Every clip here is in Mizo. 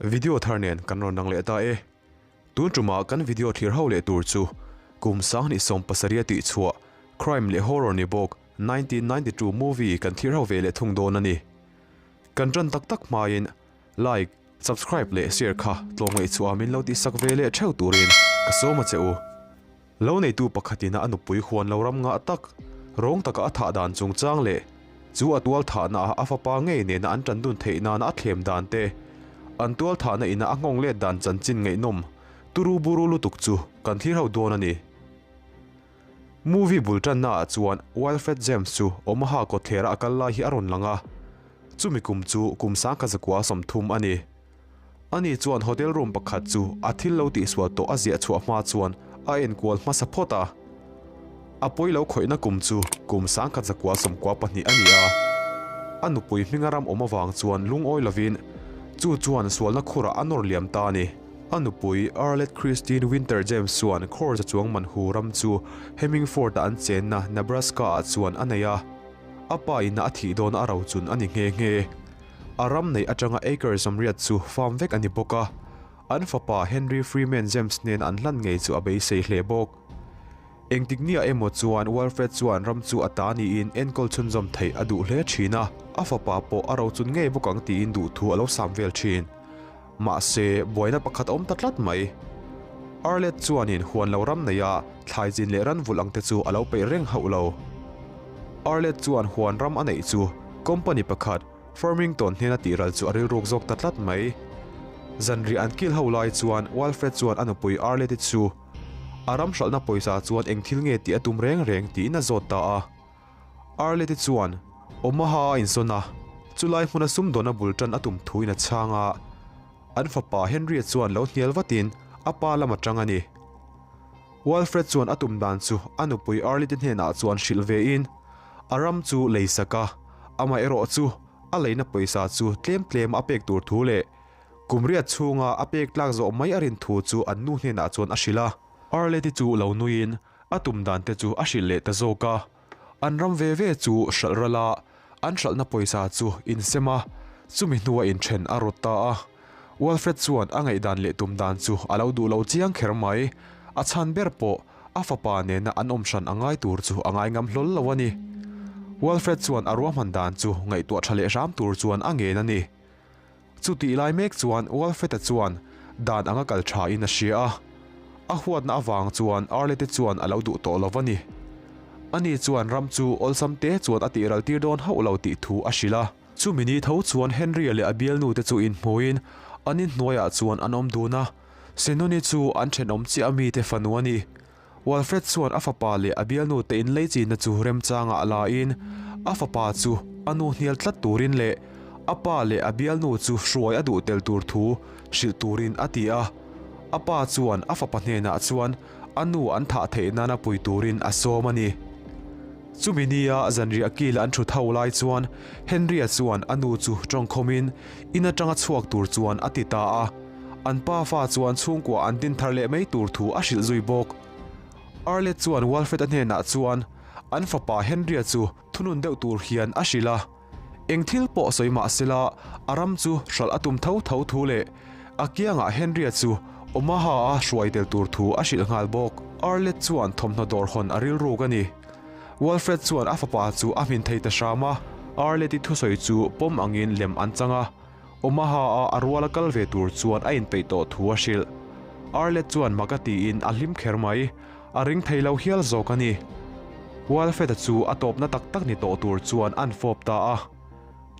Video thar nen kan rawn lang leh ta e. Tun tumah kan video thlir ho leh tur chu kum 2017 a tih chhuah crime leh horror ni bawk 1992 movie kan thlir ho ve leh thung dawn a ni. Kan tan tak tak hmain like, subscribe leh share kha tlawmngaih chhuah min lo tihsak ve leh theuh turin ka sawm a che u. Lo neitu pakhatin a nupui huan lo ram ngah tak, rawng taka a thah dan chungchang leh chu a tual thahna ah a fapa ngei nena an tan dun theih nana a thlem dan te, an tual thahna ina a nghawng let dan chanchin ngaihnawm turu buru lutuk chu kan thlir ho dawn a ni. Movie bul tanna ah chuan Wilfred James chu Omaha kawtthler a kal lai hi a rawn lang a, chumi kum chu kum 1930 a ni. Ani chuan hotel room pakhat chu a thil lo tihsual tawh a ziah chhuah hma chuan a enkual hmasa phawt a. A pawi lo khawihna kum chu kum 1992 a ni a. A nupui hminga ram awm avang chuan lungawi lovin chu chuan sualna khurah a nawr liam ta a ni. A nupui Arlette Christine Winter James chuan Khawrza chuang manhu ram chu Hemingford-a an chenna Nebraska-ah chuan a nei a. A pa ina a thih dawn a rochun a ni nghe nghe. A ram neih atanga acre 80 chu farm vek a ni bawk a, an fapa Henry Freeman James nen an hlan ngei chu a beisei hle bawk. Engtik nia emaw chuan Walfred chuan ram chu a ta niin enkawl chhunzawm theih a duh hle thin a, a fapa pawh a rochun ngei bawk ang tiin duhthu a lo sam vel thin. Mahse, buaina pakhat a awm ta tlat mai. Arlette chuanin huan lo ram neia thlai chin leh ran vulh ang te chu a lo peih reng hauh lo. Arlette chuan huan ram a neih chu company pakhat Farmington hnena tih ral chu a rilruk zawk ta tlat mai. Zanriah an kil ho lai chuan Walfred chuan a nupui Arlette chu a ram hralhna pawisa chuan eng thil nge tih a tum reng reng tiin a zawt ta a. Arlette chuan Omaha a insawn a, chulai hmuna sumdawn a bul tan a tum thuin a chhang a. An fapa Henry-a chuan lo hnial vatin a pa lam atang a ni. Walfred chuan a tum dan chu a nupui Arlette hnenah chuan hrilh vein a ram chu lei sak a, amaherawh chu a leina pawisa chu tlem tlem a pek tur thu leh kum riat chhunga a pek tlak zawh mai a rin thu chu an nu hnenah chuan a hrilh a. Arlette chu lo nuiin a tum dan te chu a hrilh leh ta zawk a. An ram ve ve chu hralh ral a, an hralhna pawisa chu insem a, chumi hnua inthen a rawt ta a. Walfred chuan a ngaihdan leh tum dan chu a lo duh lo chiang kher mai. A chhan ber pawh a fapa nena an awm hran a ngai tur chu a ngai ngam hlawl lo a ni. Walfred chuan a ruahman dan chu ngaihtuah tha leh hram tur chuan a ngen a ni. Chutih lai mek chuan Walfred-a chuan dan anga kal tha in a hria a, a huatna avang chuan Arlette chuan a lo duh tawh lo va ni. Ani chuan ram chu awlsam te chuan a tih ral tir dawn hauh lo tih thu a hrilh a. Chumi ni tho chuan Henry-a leh a bialnu te chu inhmuin an inhnuaiah chuan an awm dun a, Senuni chu an thenawm chiah ami te fanu a ni. Walfred chuan a fapa leh a bialnu te inleichinna chu remchangah a la in, a fapa chu a nu hnial tlat turin leh a pa leh a bialnu chu hruai a duh tel tur thu hrilh turin a ti a. A pa chuan a fapa hnenah chuan a nu an thah theih nana pui turin a sawm a ni. Chumi nia zanriah kil an thut ho lai chuan Henry-a chuan a nu chu tawngkhawmin in atanga chhuak tur chuan a ti ta a. An pa fa chuan chhungkua an din thar leh mai tur thu a hrilh zui bawk. Arlette chuan Walfred-a hnenah chuan an fapa Henry-a chu thunun deuh tur hian a hrilh a. Eng thil pawh sawi mah sela a ram chu hralh a tum tho tho thu leh a kiangah Henry-a chu Omaha-a hruai tel tur thu a hrilh nghal bawk. Arlette chuan thawmhnaw dawr hawn a rilruk a ni. Walfred chuan a fapa chu a hmin thei ta hram a, Arlette-i thusawi chu pawm angin lem an chang a. Omaha-a a ruala kal ve tur chuan a inpeih tawh thu a hrilh. Arlette chuan mak a tiin a hlim kher mai. A ring thei lo hial zawk a ni. Walfred-a chu a tawpna tak tak ni tawh tur chuan an fawp ta a.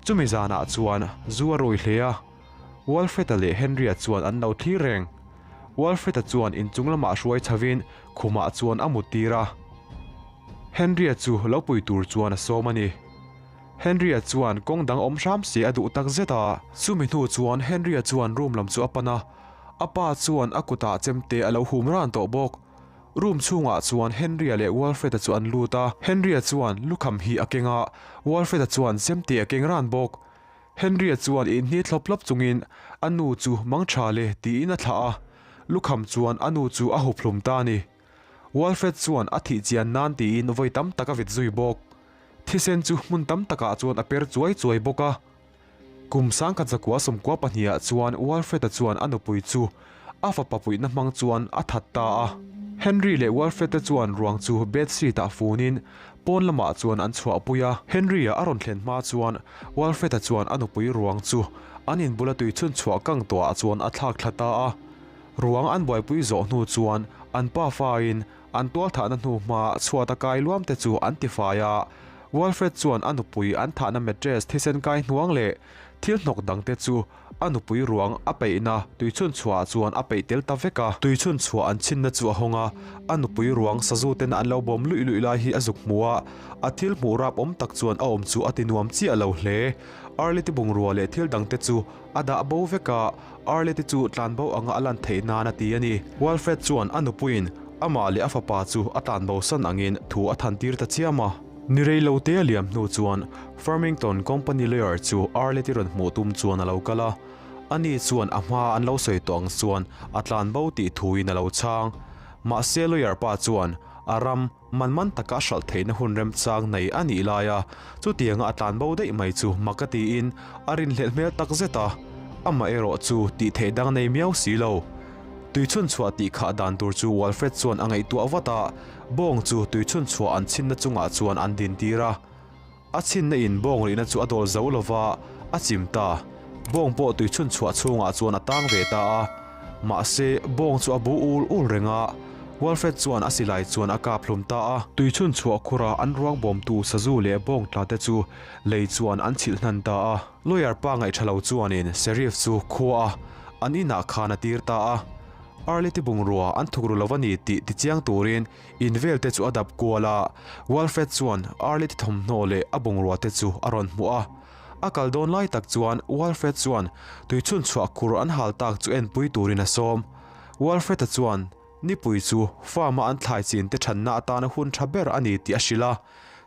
Chumi zanah chuan zu a rui hle a. Walfred-a leh Henry-a chuan an lo thlir reng. Walfred-a chuan inchung lamah hruai chhovin khumah chuan a muttir a. Henry-a chu lo pui tur chuan a sawm a ni. Henry-a chuan kawng dang awm hram se a duh tak zet a. Chumi hnu chuan Henry-a chuan room lam chu a pan a, a pa chuan a kutah chemte a lo hum ran tawh bawk. Room chhungah chuan Henry-a leh Walfred-a chu an lut a, Henry-a chuan lukham hi a keng a, Walfred-a chuan chemte a keng ran bawk. Henry-a chuan inhni thlawp hlawp chungin a nu chu mang tha le tiin a thlah a, lukham chuan a nu chu a hup hlum ta a ni. Walfred chuan a thih chian nan tiin vawi tam tak a vit zui bawk. Thisen chu hmun tam takah chuan a per chuai chuai bawk a. Kum 1992 ah chuan Walfred-a chuan a nupui chu a fapa puihna hmang chuan a that ta a. Henry leh Walfred-te chuan ruang chu bedsheet-ah funin pawn lamah chuan an chhuahpui a. Henry-a a rawn thlen hma chuan Walfred-a chuan a nupui ruang chu an inbula tui chhunchhuah kang tawhah chuan a thlak thla ta a. Ruang an buaipui zawh hnu chuan an pafain an tualthahna hnu hma chhuata kai luam te chu an tifai a. Walfred chuan a nupui an thahna mattress thisen kai hnuang leh thil hnawk dangte chu a nupui ruang a peihna tuichhunchhuahah chuan a peih tel ta vek a. Tuichhunchhuah an chhinna chu a hawng a, a nupui ruang sazu ten an lo bawm luih luih lai hi a zuk hmu a, a thil hmuh rap awm tak chuan a awm chu a ti nuam chiah lo hle. Arleti bungrua leh thil dangte chu a dah bo vek a, Arleti chu tlanbo anga a lan theih nan a ti a ni. Walfred chuan a nupuiin amah leh a fapa chu a tlanbo san angin thu a thantir ta chiam a. Ni rei lo te a liam hnu chuan Farmington Company lawyer chu Arleti rawn hmuh tum chuan a lo kal a. Ani chuan a hma an lo sawi tawh ang chuan a tlanbo tih thuin a lo chhang. Mahse lawyer pa chuan a ram man man taka a hralh theihna hun remchang nei a nih laia chutianga a tlanbo daih mai chu mak a tiin a rinhlelh hmel tak zet a. Amaherawh chu tih theih dang nei miau si lo. Tuichhunchhuah tih khah dan tur chu Walfred chuan a ngaihtuah vat a, bawng chu tuichhunchhuah an chhinna chungah chuan an din tir a. A chhinna in bawng rihna chu a dawl zo lo va, a chim ta. Bawng pawh tuichhunchhuah chhungah chuan a tang ve ta a. Mahse, bawng chu a bu ul ul reng a, Walfred chuan a silai chuan a kap hlum ta a. Tuichhunchhuah khura an ruang bawmtu sazu leh bawng tla te chu lei chuan an chhilh hnan ta a. Lawyer pa ngaihṭha lo chuanin Sheriff chu khua a an inah khan a tir ta a. Arleti bungrua an thuk ru lo a ni tih tichiang turin in vel te chu a dap kual a. Walfred chuan Arleti thawmhnaw leh a bungrua te chu a rawn hmuh a. A kal dawn lai tak chuan Walfred chuan tuichhunchhuah khur an hal tak chu enpui turin a sawm. Walfred-a chuan Nipui chu farm-a an thlai chin te thanna atana hun tha ber a ni tih a hrilh a.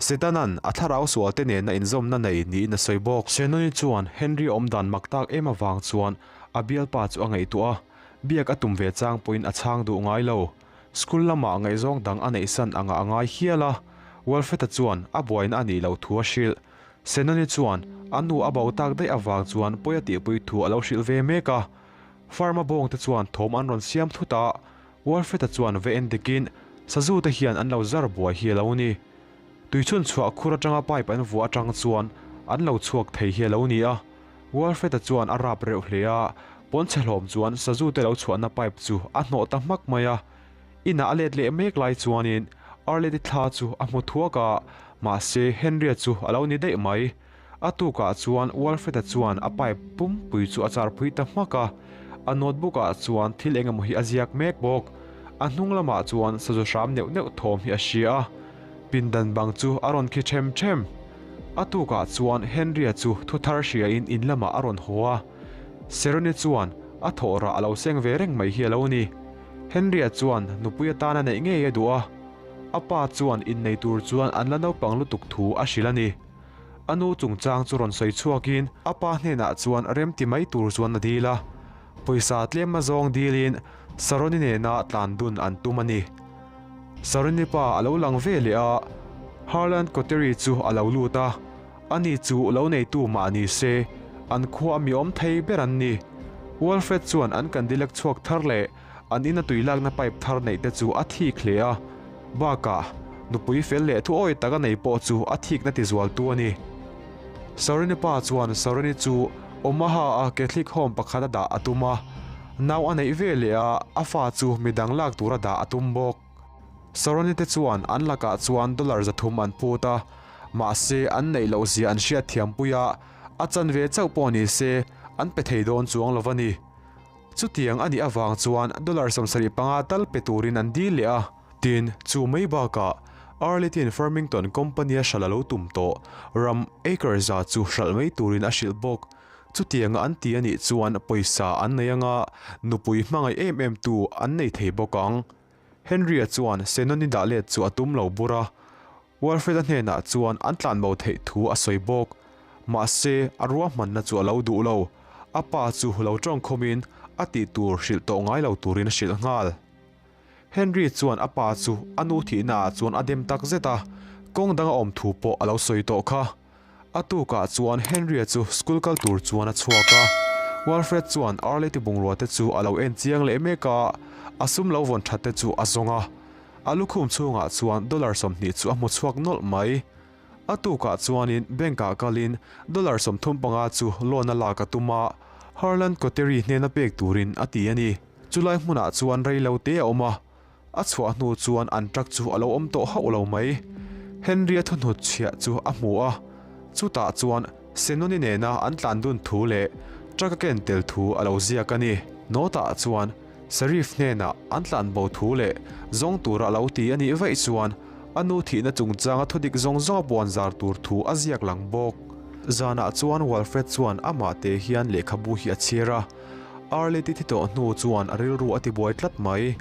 Setanan a thlarau sual te nena inzawmna nei niin a sawi bawk. Shenoni chuan Henry awm dan mak tak em avang chuan a bialpa chu a ngaihtuah a, biak a tum ve chang pawhin a chhang duh ngai lo. School lamah ngaihzawng dang a neihsan angah a ngai hial a, Walfred-a chuan a buaina a nih loh thu a hrilh. Shenoni chuan a nu a bo tak daih avang chuan pawi a tihpui thu a lo hrilh ve mek a. Farm-a bawngte chuan thawm an rawn siam thut a, Walfred-a chuan ve en dikin sazu te hian an lo zar buai hi a lo ni. Tuichhun chhuah khur atanga pipe an vuah atang chuan an lo chhuak thei hi a lo ni a. Walfred-a chuan a rap reuh hle a, pawnchhe hlawm chuan sazu te lo chhuahna pipe chu a hnawh ta hmak mai a. Inah a let leh mek lai chuanin Arlette-i thla chu a hmu thuak a, mahse Henry-a chu a lo ni daih mai. A tukah chuan Walfred-a chuan a pipe pumpui chu a char phui ta hmak a, a notebook ah chuan thil eng emaw hi a ziak mek bawk. A hnung lamah chuan sazu hram neuh neuh thawm hi a hria a, pindan bang chu a rawn khi them them. A tukah chuan Henry-a chu thu thar hriain in lamah a rawn haw a, Seroni chuan a thawh rah a lo seng ve reng mai hi a lo ni. Henry-a chuan nupui atana neih ngei a duh a, a pa chuan innei tur chuan an la naupang lutuk thu a hrilh a ni. A nu chungchang chu rawn sawi chhuakin a pa hnenah chuan rem ti mai tur chuan a dil a, pawisa tlem azawng dilin Saroni nena tlan dun an tum a ni. Saroni pa a lo lang ve leh a, Harland Coterie chu a lo lut a, ani chu lo neitu mah ni se, an khua a mi awm thei ber an ni. Walfred chuan an kandilek chhuak thar leh An ina tui lakna pipe thar neih te chu a thik hle a, bakah nupui fel leh thuawi tak a nei pawh chu a thikna ti zualtu a ni. Saroni pa chuan Saroni chu Omaha-a Catholic Home pakhat a dah a tum a, nau a neih ve leh a, a fa chu midang lak tura dah a tum bawk. Saroni te chuan an lakah chuan dollar 300 an phut a, mahse an neih loh zia an hriatthiampui a, a chanve chauh pawh ni se an pe thei dawn chuang lo a ni. Chutiang a nih avang chuan dollar 75 tal pe turin an dil leh a. Tin, chu mai bakah Arlington Farmington Company-a hralh a lo tum tawh ram acre za chu hralh mai turin a hrilh bawk. Chutianga an ti a nih chuan pawisa an nei anga nupui hmangaih em em tu an nei thei bawk ang. Henry-a chuan Senoni dah let chu a tum lo bur a. Walfred-a hnenah chuan an tlanbo theih thu a sawi bawk. Mahse, a ruahmanna chu a lo duh lo. A pa chu lo tawngkhawmin a tih tur hrilh tawh ngai lo turin a hrilh nghal. Henry chuan a pa chu a nu thihnaah chuan a dem tak zet a, kawng dang a awm thu pawh a lo sawi tawh kha. A tukah chuan Henry-a chu school kal tur chuan a chhuak a. Walfred chuan Arleti bungrua te chu a lo en chiang leh mek a, a sum lo vawn that te chu a zawng a. A lukhum chhungah chuan dollar 20 chu a hmu chhuak nawlh mai. A tukah chuanin bank-ah kalin dollar 35 chu loan a lak a tum a, Harlan Coterie hnena pek turin a ti a ni. Chulai hmunah chuan rei lo te a awm a, A chhuah hnu chuan an truck chu a lo awm tawh hauh lo mai. Henry-a thuhnut chhiah chu a hmu a, chutah chuan Senoni nena an tlan dun thu leh truck a ken tel thu a lo ziak a ni. Note-ah chuan Sheriff hnenah an tlan bo thu leh zawng tura a lo ti a nih vaih chuan a nu thihna chungchanga thudik zawng zawng a puan zar tur thu a ziak lang bawk. Zanah chuan Walfred chuan amah te hian lehkhabu hi a chhiar a, Arleti thi tawh hnu chuan a rilru a tibuai tlat mai.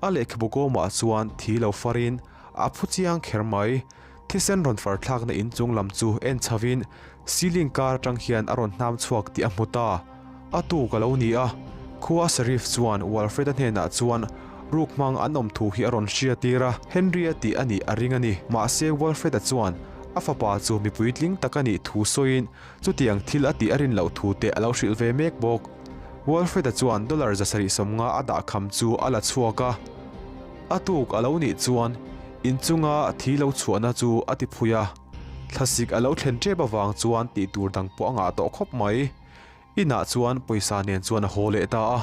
A lehkhabu kawmah chuan thi lo farin a phu chiang kher mai. Thisen rawn far thlakna inchung lam chu en chhovin ceiling kar atang hian a rawn hnam chhuak tih a hmu ta. A tuk a lo ni a, khua Sheriff chuan Walfred-a hnenah chuan ruk hmang an awm thu hi a rawn hriatir a, Henry-a tih a nih a ring a ni. Mahse Walfred-a chuan a fapa chu mi puitling tak a nih thu sawiin Chutiang thil a tih a rin loh thu te a lo hrilh ve mek bawk. Walfred-a chuan dollar 750 a dah kham chu a la chhuak a. A tuk a lo nih chuan inchunga thi lo chhuahna chu a ti phui a. Thlasik a lo thlen tep avang chuan tih tur dang pawh a ngah tawh khawp mai. Inah chuan pawisa nen chuan a haw leh ta a.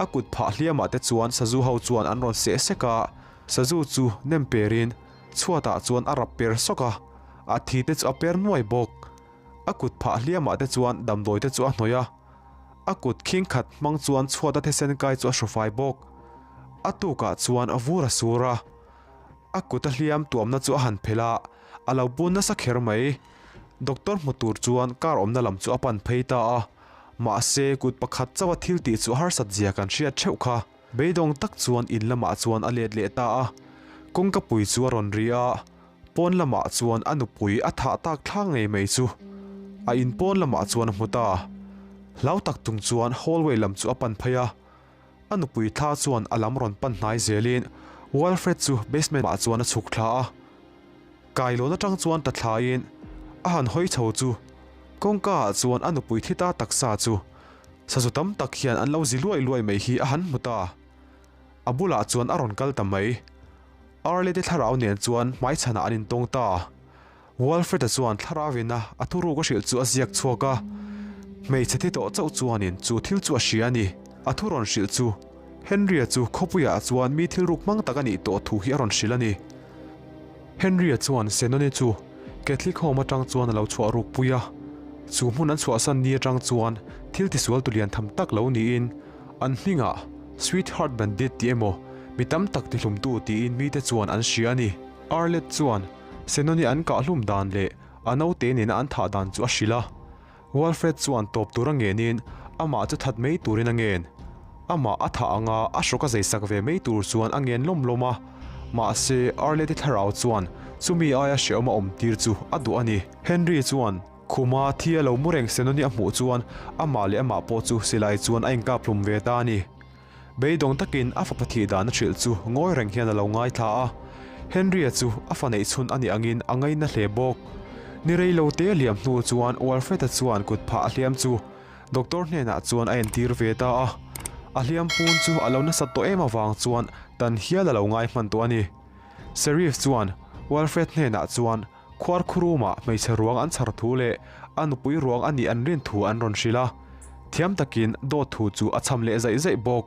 A kut phah hliamah te chuan sazu ho chuan an rawn seh sek a, sazu chu nem perin chhuatah chuan a rap per sawk a. A thi te chu a per nuai bawk. A kut phah hliamah te chuan damdawi te chu a hnawih a. A kut khing khat hmang chuan chhuata thisen kai chu a hrufai bawk. A tukah chuan a vur a sur a. A kut a hliam tuamna chu a han phelh a, a lo bun nasa kher mai. Doctor hmu tur chuan car awmna lam chu a pan phei ta a. Mahse kut pakhat chauha thil tih chu a harsat zia kan hriat theuh kha. Beidawng tak chuan in lamah chuan a let leh ta a. Kawngka pui chu a rawn ri a. Pawn lamah chuan a nupui a thah tak thla ngei mai chu a in pawn lamah chuan a hmu ta. Hlau tak chung chuan hallway lam chu a pan phei a. A nupui thla chuan a lam rawn pan hnai zelin Walfred chu basement ah chuan a chhuk thla a. Kailawn atang chuan ta thlain a han hawi chho chu kawngka ah chuan a nupui thi ta taksa chu sazu tam tak hian an lo zi luai luai mai hi a han hmu ta. A bulah chuan a rawn kal ta mai. Arlete thlarau nen chuan hmaichhanah an intawng ta. Walfred-a chuan thlarauin a a thuruk a hrilh chu a ziak chhuak a. Hmeichhe thi tawh chauh chuanin chu thil chu a hria a ni. A thu rawn hrilh chu Henry-a chu khawpuiah chuan mi thil ruk hmang tak a nih tawh thu hi a rawn hrilh a ni. Henry-a chuan Senone chu Catholic Home atang chuan a lo chhuah ruk pui a. Chu hmun an chhuahsan ni atang chuan thil tisual tu lian tham tak lo niin An hmingah Sweetheart Bandit tih emaw mi tam tak tihlumtu tiin mite chuan an hria a ni. Arlette chuan Senoni an kahhlum dan leh a naute nena an thah dan chu a hrilh a. Walfred chuan tawp tura ngenin amah chu that mai turin a ngen. Amah a thah anga a hrawk a zeisak ve mai tur chuan a ngen lawm lawm a. Mahse, Arlette thlarau chuan chumi aia hrehawm a awmtir chu a duh a ni. Henry chuan Khuma thi a lo mu reng Senoni a hmuh chuan amah leh amah pawh chu silai chuan a inkap hlum ve ta a ni. Beidawng takin a fapa thih dan a hrilh chu ngawi reng hian a lo ngaithla a. Henry-a chu a fa neih chhun a nih angin a ngaina hle bawk. Ni rei lo te liam hnu chuan Walfred-a chuan kut phah a hliam chu doctor hnenah chuan a entir ve ta a. A hliam pun chu a lo nasat tawh em avang chuan tan hial a lo ngai hman tawh a ni. Sheriff chuan Walfred hnenah chuan Khuar khurumah hmeichhe ruang an chhar thu leh a nupui ruang a nih an rin thu an rawn hrilh a, thiam takin dawt thu chu a cham leh zaih zaih bawk.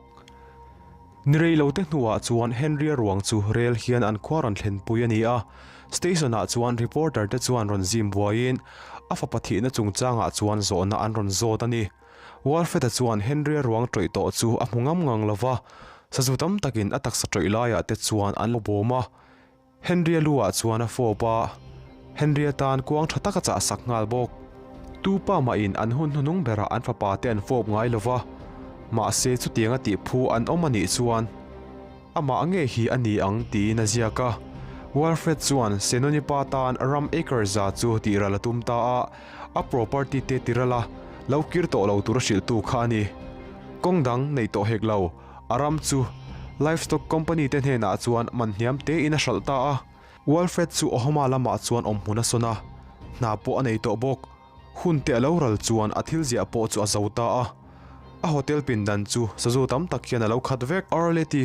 Ni rei lo te hnuah chuan Henry-a ruang chu rel hian an khua rawn thlenpui a ni a, station-ah chuan reporter te chuan rawn zim buaiin a fapa thihna chungchangah chuan zawhna an rawn zawt a ni. Walfred-a chuan Henry-a ruang tawih tawh chu a hmu ngam ngang lo va, sazu tam takin a taksa tawih laiah te chuan an lo bawm a, Henry-a lu ah chuan a fawp a, Henry-a tan kuang tha tak a chah sak nghal bawk. Tu pa mahin an hun hnuhnung berah an fapa te an fawp ngai lo va, mahse chutiang a tih phu an awm a nih chuan amah ngei hi a ni ang tiin a ziak a. Walfred chuan Senoni pa tan ram acre za chu tihral a tum ta a, a property te tiral a, lo kir tawh lo tur a hrilhtu kha a ni. Kawng dang nei tawh hek lo. A ram chu Livestock Company te hnenah chuan man hniam tein a hralh ta a. Walfred chu Ohoma lamah chuan awm hmun a sawn a. Hna pawh a nei tawh bawk. Hun te a lo ral chuan a thil ziah pawh chu a zo ta a. A hotel pindan chu sazu tam tak hian a lo khat vek. Arleti,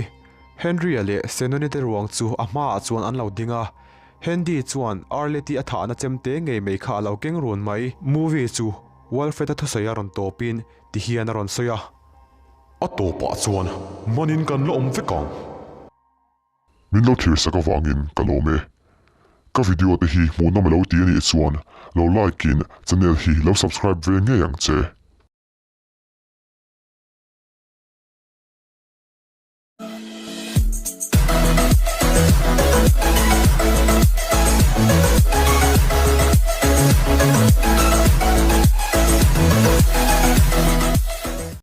Henry-a leh Senoni te ruang chu a hmaah chuan an lo ding a. Hendy chuan Arleti a thahna chemte ngei mai kha a lo keng run mai. Movie chu Walfred-a thusawi a rawn tawpin ti hian a rawn sawi a. A tawpah chuan manin kan la awm vek ang. Min lo thlir sak avangin ka lawm e. Ka video te hi hmuhnawm a lo ti a nih chuan lo like in channel hi lo subscribe ve ngei ang che.